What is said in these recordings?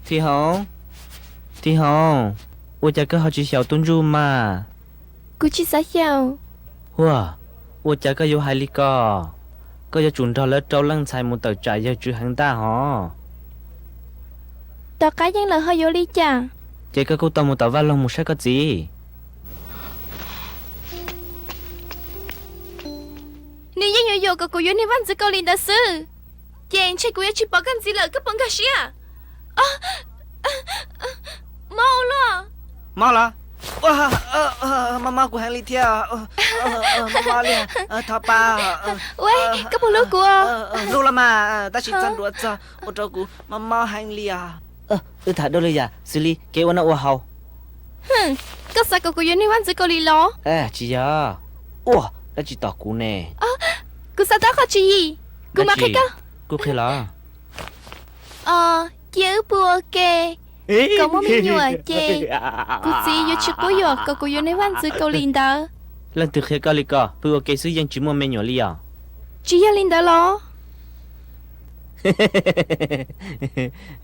Thij Hoov, Thij Hoov, ua cas koj ho tsis xyaum tub ntsuj mas? Kuv tsis xav xyaum. Huaj, ua cas koj yuav hais li ko? Koj yuav tsum nrog lawv rau leej ntxhais mus tawm tsam yawg Tswv Heev Ntaj hov. Tom qab yeej lawm ho yuav li cas? Ces koj kuj tau mus tom vaj loog mus saib koj txiv. Nws yeej yuav yuam kom kuv yuav niag vaj ntxwv Kaus Lim ntawd xwb, ces ntshe kuv yuav tsis pom koj ntxiv lawm, koj puas nkag siab? Mob ua luaj. Mob los? Mob mob kuv heev li thiab. Mob mob li. Thov pab. Ua, koj puas hlub kuv? Hlub los mas, tab sis txog nruav txog ua rau kuv mob mob heev li os. Wb tham dua lwm yam xws li kev ua noj ua haus. Koj xav kom kuv yuav niag vaj ntxwv Kaus Lim los? Tsis yog. Ua, dab tsi tom kuv ne? Kuv xav tau qhov tswv yim, kuv mam qhia koj. Kuj qhia los. Cia wb pw ua ke, kom muaj me nyuam ces kuv txiv yuav tsis quab yuam kom kuv yuav niag vaj ntxwv Kaus Lim ntawd. Leej twg qhia koj li ko? Pw ua ke xwb yeej tsis muaj me nyuam li os. Tsis yog li ntawd los?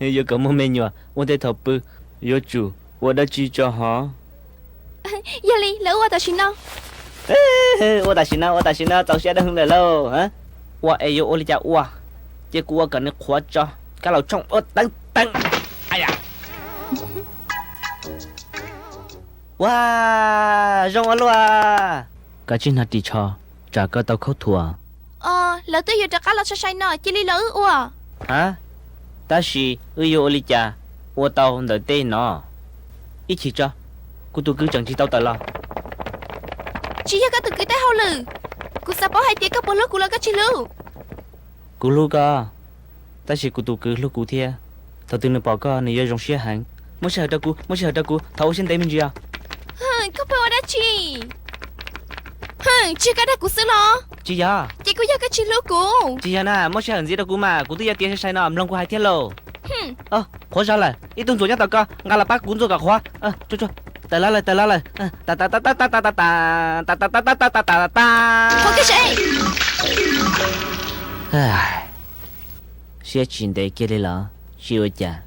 Yuav kom muaj me nyuam ua ntej thaum pw, yuav tsum ua dab tsi tso hov? Yog li, lawv ua tam sim no. Ua tam sim no, ua tam sim no, txaus siab dawb hwv lawm lauj. Ua es yuav ua li cas ua? Cia kuv ua kom nws qhuav tso. Kab laus tshooj ua teeb teeb. Ua, zoo ua luaj. Koj tsis hnov ris tsho, tsam koj tau khaub thuas. Lawv twb yuav rov qab los sai sai no, cia li los wb ua. Ha, tab sis wb yuav ua li cas ua tau ntawm tej no? Ib chim tso, kuv tus kwv tseem tsis tau tawm los. Tsis yog koj tus kwv tej hauj lwm. Kuv xav paub hais tias koj puas hlub kuv los koj tsis hlub. Kuv hlub koj, tab sis kuv tus kwv hlub kuv thiab. Thaum twg nws pom koj nws yuav zoo siab heev. Muab sij hawm rau kuv, muab sij hawm rau kuv, thov ua siab ntev me ntsis os. Koj pheej ua dab tsi? Tsis yog koj dag kuv xwb los? Tsis yog. Ces kuj yog koj tsis hlub kuv. Tsis yog na, muab sij hawm ntxiv rau kuv mas, kuv twb yuav tiav sai sai no, mloog kuv hais thiab lauj. Qhuav zog lawm, ib tug ntxuam nyob tom ko, nqa los pab kuv ntxuaj kom qhuav. Tawm los lawm, tawm los lawm. Siab tsis ntev kiag li los tsis ua cas.